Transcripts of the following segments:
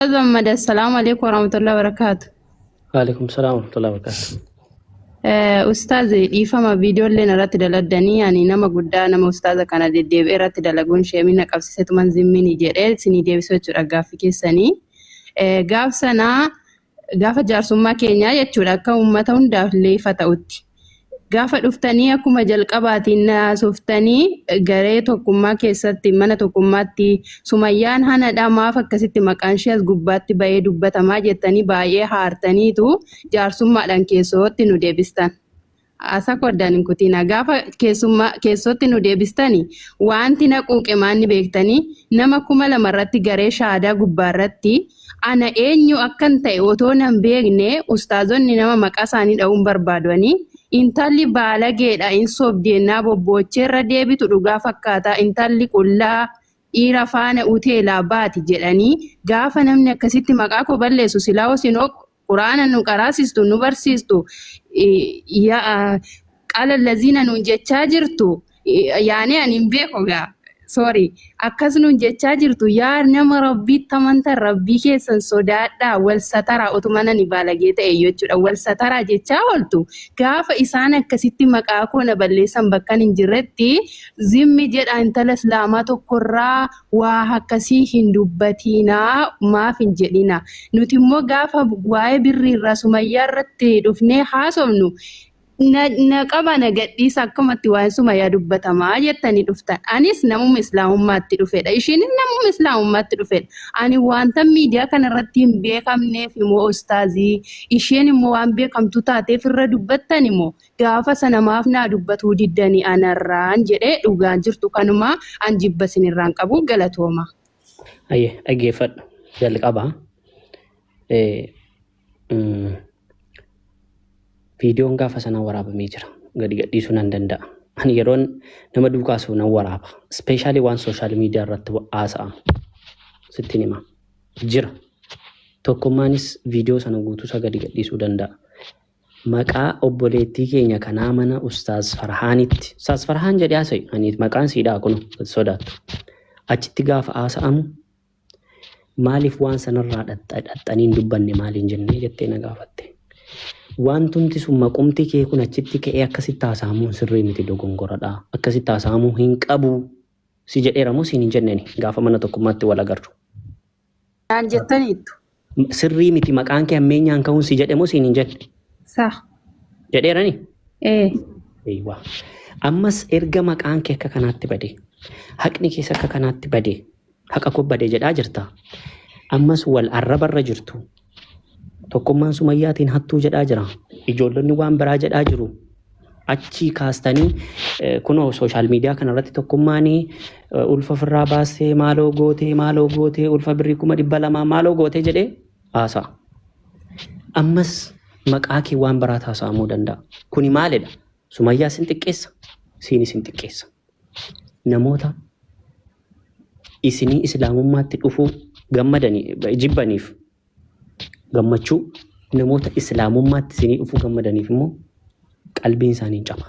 Muhammad, assalaamu alaikum warahmatullahi wabarakatuh. Waalaikum salaam warahmatullahi wabarakatuh. Ustaaz, dhiifama, viidiyoolleen irratti daladdanii, ani nama guddaa, nama ustaaza kana deddeebi'ee irratti dalaguun sheemina qabsiisetuman zimmini jedhee isinii deebisuu jechuudha gaaffii keessanii. Gaaf sanaa gaafa jaarsummaa keenyaa jechuudha, akka uummata hundaaf illee ifa ta'utti. Gaafa dhuftanii akkuma jalqabaatiin naasoftanii garee tokkummaa keessatti, mana tokkummaatti, "Sumayyaan hanadha, maaf akkasitti maqaan ishee as gubbaatti ba'ee dubbatamaa?" jettanii baay'ee haartaniitu jaarsummaadhaan keessootti nu deebistan. Asa koddaan hin kutina. Gaafa keessummaa keessootti nu deebistani wanti na quuqe maanni beektanii, nama 2000 irratti garee shaadaa gubbaarratti ana eenyu akkan ta'e otoo nan beekne, ustaazonni nama maqaa isaanii dha'uun barbaadanii, "Intalli baalageedha, hin sobdeennaa bobboocheerra deebitu dhugaa fakkaataa, intalli qullaa dhiira faana uteelaa baati" jedhanii, gaafa namni akkasitti maqaa koo balleessu, silaa osinoo quraana nu qaraasistu, nu barsiistu, qala laziina nuun jechaa jirtu, yaani ani hin beeku gaa, sorry, akkas nuun jechaa jirtu. Yaa nama Rabbiitti amantan, Rabbii keessan sodaadhaa, wal sataraa, otuma nani baalagee ta'e jechuudha, wal sataraa jechaa ooltu. Gaafa isaan akkasitti maqaa koo na balleessan, bakkan hin jirretti zimmi jedha, intala islaamaa tokkorraa waa akkasii hin dubbatiinaa, maaf hin jedhina. Nuti immoo gaafa waa'ee birrii irraa Sumayyaa irratti dhufnee haasofnu, na qaba, na gadhiisa, akkamatti waa'ee Sumayyaa dubbatamaa jettanii dhuftan. Anis namuma islaamummaatti dhufedha. Isheenis namuma islaamummaatti dhufedha. Ani wanta miidiyaa kanarratti hin beekamneef immoo ustaazii, isheen immoo waan beekamtu taateef irra dubbattan immoo gaafa sana maaf naa dubbatuu diddanii anarraan jedhee. Dhugaan jirtu kanuma, an jibba isinirraan qabu, galatooma. Ayyee, dhaggeeffadhu. Jalqaba viidiyoon gaafa sana waraabamee jira. Gadi gadhiisuu nan danda'a. Ani yeroon nama duukaa haasa'u nan waraaba. Especially waan social media irratti haasa'amu. Sittin hima. Jira. Tokkummaanis viidiyoo sana guutuusaa gadi gadhiisuu danda'a. Maqaa obboleettii keenya kanaa mana Ustaaz Farhaanitti. Ustaaz Farhaan jedhee haasa'e. Ani maqaan siidhaa kun sodaattu. Achitti gaafa haasa'amu maaliif waan sanarraa dhaxxanii hin dubbanne, maaliin jennee jettee na gaafatte. Wantumti sun maqumti kee kun achitti ka'ee akkasitti haasa'amuun sirrii miti, dogongoradha. Akkasitti haasa'amuu hin qabu. Si jedheera moo siin hin jenneen gaafa mana tokkummaatti wal agarru? Naan jettaniittu. Sirrii miti maqaan kee ammeenyaan ka'uun si jedhe moo siin hin jenne? Sa. Jedheerani? Ee. Eeywa. Ammas erga maqaan kee akka kanaatti bade, haqni kees akka kanaatti bade, haqa koo bade jedhaa jirta. Ammas wal arrabarra jirtu. Tokkummaan Sumayyaatiin hattuu jedhaa jira. Ijoollonni waan biraa jedhaa jiru. Achii kaastanii kunoo social media kanarratti tokkummaan ulfa ofirraa baastee maaloo gootee, maaloo gootee, ulfa birrii 200,000 maaloo gootee jedhee haasa'a. Ammas maqaa kee waan biraa haasa'amuu danda'a. Kuni maalidha? Sumayyaa sin xiqqeessa, siinis hin xiqqeessa. Namoota isinii islaamummaatti dhufuu gammadanii jibbaniif gammachuu, namoota islaamummaatti isinii dhufuu gammadaniif immoo qalbiin isaanii hin caba.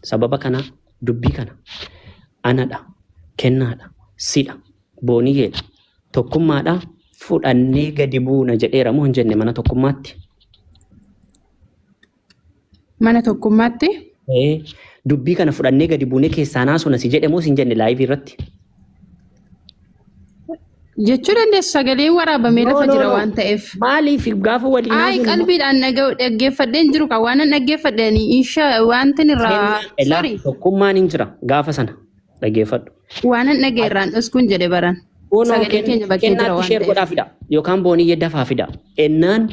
Sababa kanaa dubbii kana anadha, kennaadha, sidha, booniyyeedha, tokkummaadha fudhannee gadi buuna jedheera moo hin jenne mana tokkummaatti? Mana tokkummaatti. Ee, dubbii kana fudhannee gadi buunee keessaa naasuna si jedhe moo si hin jenne live irratti? Jechuu dandeessu, sagaleen waraabamee No, lafa no, jira no. waan ta'eef. Maaliif gaafa waliin Ay, haasofnu qalbiidhaan dhaggeeffadheen jiru kan waan an dhaggeeffadheen insha wanti irraa kennaa elaa sorry tokkummaan hin jira gaafa sana, dhaggeeffadhu. waan an dhaga'e irraan dhoskuun jedhe baran. Kunoo Sagaleen keenya bakkee jira kennaatti waan share ta'eef. godhaa fida yookaan booniyyee dafaa fida. Ennaan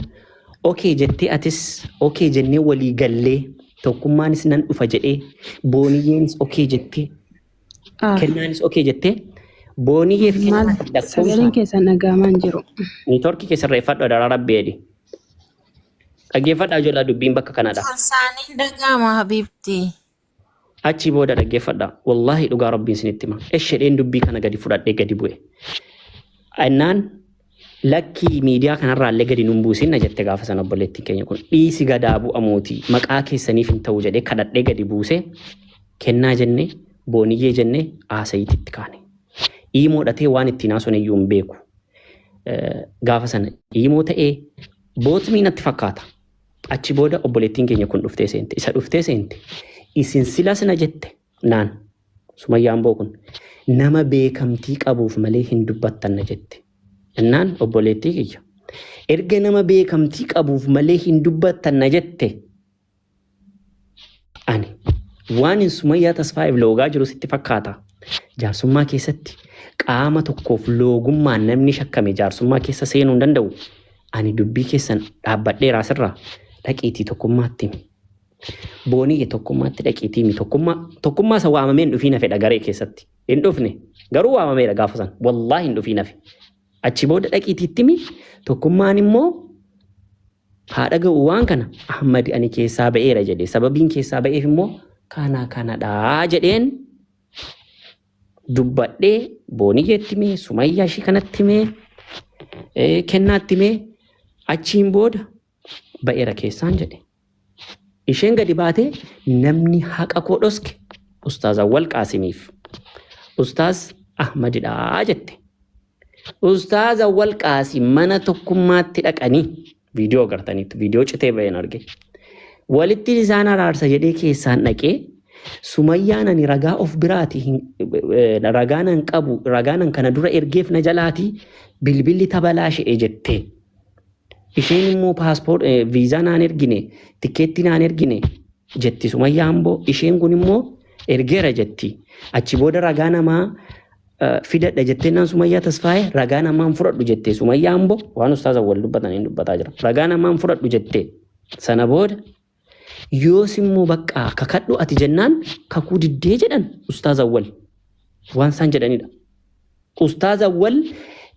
okay jettee, atis okay jennee walii gallee, tokkummaanis nan dhufa jedhee, booniyyeenis okay jettee, Ah, kennaanis okay jettee, booniyyeef maal kennaatti sagaleen lakkoofsaan keessan dhaga'amaa hin jiru. Network keessa irreeffadhu, adaraa rabbi jedhi. Dhaggeeffadhaa ijoollee, dubbiin bakka kanadha. Isaaniin dhaga'ama, habiibti. Achii booda dhaggeeffadha. Wallaahi dhugaa rabbiin isinitti hima. Eshedheen dubbii kana gadi fudhadhee gadi bu'e. Innaan lakkii, miidiyaa kanarraa illee gadi nun buusin na jette gaafa sana obboleettiin keenya kun. Dhiisi, gadaa bu'amuuti, maqaa keessaniif hin ta'u jedhee kadhadhee gadi buuse, kennaa jennee, booniyyee jennee haasayiitti kaane. Iimoodhatee waan ittiin haasofne iyyuu hin beeku. Gaafa sana iimoo ta'ee bootmii natti fakkaata. Achi booda obboleettiin keenya kun dhuftee seente. Isa dhuftee seente. Isin silas na jette naan Sumayyaan boo kun nama beekamtii qabuuf malee hin dubbattan na jette. Innaan obboleettii kiyya. Erga nama beekamtii qabuuf malee hin dubbattan na jette ani waan hin Sumayyaa Tasfaayeef loogaa jiru sitti fakkaata. Jaarsummaa keessatti qaama tokkoof loogummaan namni shakkame jaarsummaa keessa seenuu hin danda'u. Ani dubbii keessan dhaabbadheera asirraa dhaqiitii tokkummaatti himi. Booniyye tokkummaatti dhaqiitii himi. Tokkummaa tokkummaa isa waamamee hin dhufiin hafedha garee keessatti. Hin dhufne garuu waamameera gaafa san. Wallaahi hin dhufiin hafe. Achi booda dhaqiitii itti himi. Tokkummaan immoo haa dhaga'u waan kana Ahmad ani keessaa ba'eera jedhe. Sababiin keessaa ba'eef immoo kana kanadha jedheen dubbadhee Booniyyeetti himee Sumayyaa ishii kanatti himee kennaatti himee achiin booda ba'eera keessaan jedhe. Isheen gadi baatee namni haqa koo dhoske Ustaaz Awwal Qaasimiif Ustaaz Ahmadidha jette. Ustaaz Awwal Qaasim mana tokkummaatti dhaqanii viidiyoo agartaniitu viidiyoo citee ba'een arge. Walitti isaan araarsa jedhee keessaan dhaqee Sumayyaan ani ragaa of biraati ragaa nan qabu ragaa nan kana dura ergeef na jalaati bilbilli tabalaashe'e jette. Isheen immoo paaspoort viizaa naan ergine tikkeettii naan ergine jetti Sumayyaa Amboo isheen kun immoo ergeera jetti. Achi booda ragaa namaa fidadha jettee naan Sumayyaa Tasfaayee ragaa namaan fudhadhu jette Sumayyaa Amboo waan ustaaza wal dubbatan hin dubbataa jira. Ragaa namaan fudhadhu jette sana booda yoos immoo bakka kakadhu ati jennaan kakuu diddee jedhan ustaaz Awwal waan isaan jedhanidha. Ustaaz Awwal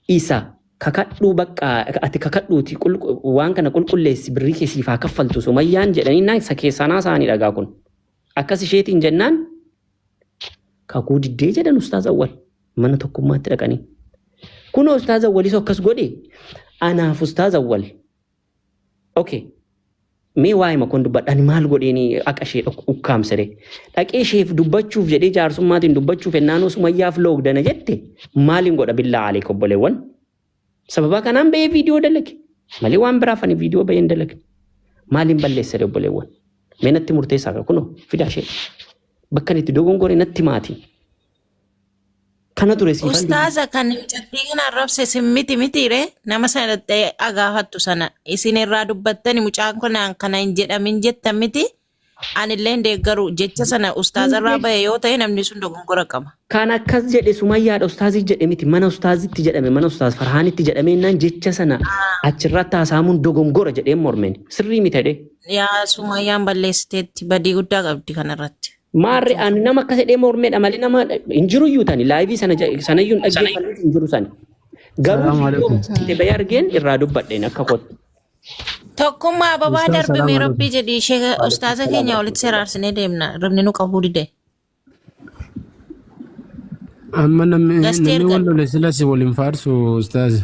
isa kakadhuu bakka ati kakadhuuti waan kana qulqulleessi birrii kee siif haa kaffaltu Sumayyaan jedhanii naan isa keessanaa isaanii dhagaa kun. Akkas isheetiin jennaan kakuu diddee jedhan ustaaz Awwal mana tokkummaatti dhaqanii. Kunoo ustaaz Awwalis akkas godhe anaaf ustaaz Awwal. Okay. Mee waa'ee makoon dubbadha. Ani maal godheeni akka ishee ukkaamsere. Dhaqee isheef dubbachuuf jedhee jaarsummaatiin dubbachuuf ennaanoo Sumayyaaf loogdana jette maaliin godha billaa aleek obboleewwan. Sababa kanaan ba'ee viidiyoo dalage. Malee waan biraaf ani viidiyoo ba'ee hin dalagne. Maaliin balleessere obboleewwan. Mee natti murteessaa kunoo fidaa ishee. Bakka inni itti dogongore natti maati. Kana ture siifan dubbii. Ustaaza kan mucattii kana arrabse isin miti mitiire nama sana dhaxxee agaafattu sana isin irraa dubbattani mucaan kun kana hin jedhamin jettan miti anillee hin deeggaru jecha sana ustaaza irraa bahe yoo ta'e namni sun dogongora qaba. Kan akkas jedhe Sumayyaadha ustaazii jedhe miti mana ustaazitti jedhame mana ustaaz Farhaanitti jedhame jennaan jecha sana achirratti haasa'amuun dogongora jedheen mormeen sirrii miti jedhee. Yaa Sumayyaan balleessiteetti badii guddaa qabdi kanarratti. Maarre ani nama akkas jedhee mormeedha malee nama hin jiru iyyuu tani laayivii sana sanayyuu hin dhaggeeffanneef hin jiru sani. Garuu Salaamu viidiyoo alaikum. itti bahee argeen irraa dubbadheen akka kootti. Tokkummaa ababaa Ustaaz darbe salaamu mee alaikum. rabbii jedhi ishee Waalaikum ustaaza salaam keenya walitti warahmatullahi. seraarsinee deemna ribni nu qabuu dide. Amma namni Gastee namni wal ergadhu. lole silas waliin faarsu ustaaz.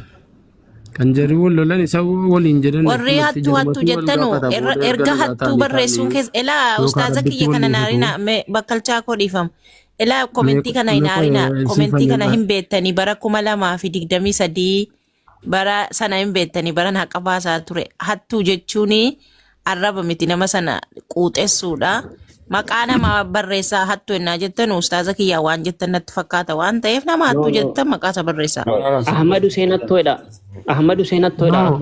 Kan jarri wal lolan isa waliin jedhan Warri akkanatti hattuu hattuu jarumatu wal jettanu gaafata booda erga erga nagaa hattuu ta'anii barreessuun ta'anii keessa elaa yookaan ustaaza rabbitti kiyya wal kana dhiifatu. naarina mee bakkalchaa koo dhiifama. Elaa Mee komentii kana hin mee aarinaa komentii kana siifan hin beektanii bara 2023 bara sana hin beektanii baran haqa baasaa ture hattuu jechuun arraba miti nama sana quuxessuudha. Maqaa nama barreessaa hattuu ennaa jettan ustaaza kiyyaa waan jettan natti fakkaata waan ta'eef nama No, hattuu no. jettan maqaa isa barreessaa. Ahmad Hussein Attoedha. Ahmad Hussein Attoedha. No,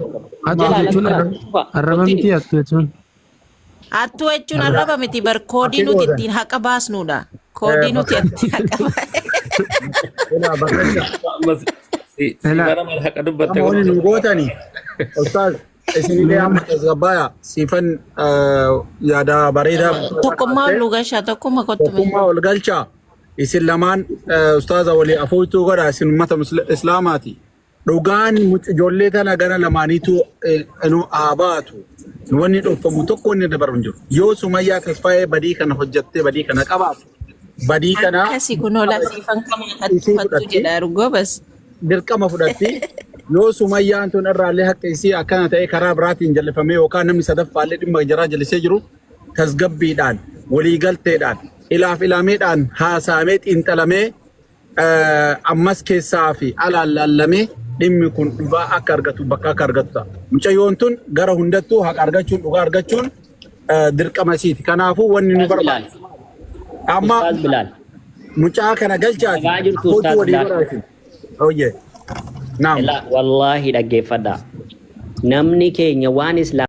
hattuu Jalaa jechuun lakkaa tufa. arraba Continue. miti hattuu jechuun. Hattuu jechuun arraba miti bar koodii Ati nuti goote. ittiin haqa baasnudha. Koodii nuti ittiin haqa Ilaa bakka Amma si si Ela bara mal haqa dubbatte amma kun wani nu gootani ustaaz isinillee mee amma tasgabbaaya siifan yaada bareedaa Tokkummaa ol nu galchaa tokkummaa kottu mee. tokkummaa ol galchaa isin lamaan ustaaza walii afuutuu godha isin ummata islaamaati. Dhugaan ijoollee tana gara lamaaniitu nu haa baatu. Wanni dhokfamu tokko wanni dabaru hin jiru. Yoo Sumayyaa Tasfaayee badii kana hojjattee badii kana qabaatu badii kana Akkasi kunoo lasiifan kama hattuu isii hattuu fudhatti jedha gobas. dirqama fudhatti yoo Sumayyaan tun irraallee haqa isii akkana ta'e karaa biraatiin jallifamee yookaan namni sadaffaallee dhimma jaraa jallisee jiru tasgabbiidhaan waliigalteedhaan ilaaf ilaameedhaan haasaamee xiinxalamee Ammas keessaa fi alaan laallamee dhimmi kun dhugaa akka argatu bakka akka argatu ta'a. Mucayyoon tun gara hundattuu haqa argachuun dhugaa argachuun dirqama isiiti. Kanaafuu wanni nu Ustaaz Bilaal. barbaachisu amma Ustaaz Bilaal. mucaa kana galchaati Dhagaa jirtu abbootii Ustaaz walii Bilaal. godhaa isin. Oyyee. Naam. Ilaa wallaahi dhaggeeffadhaa. Namni keenya waan islaam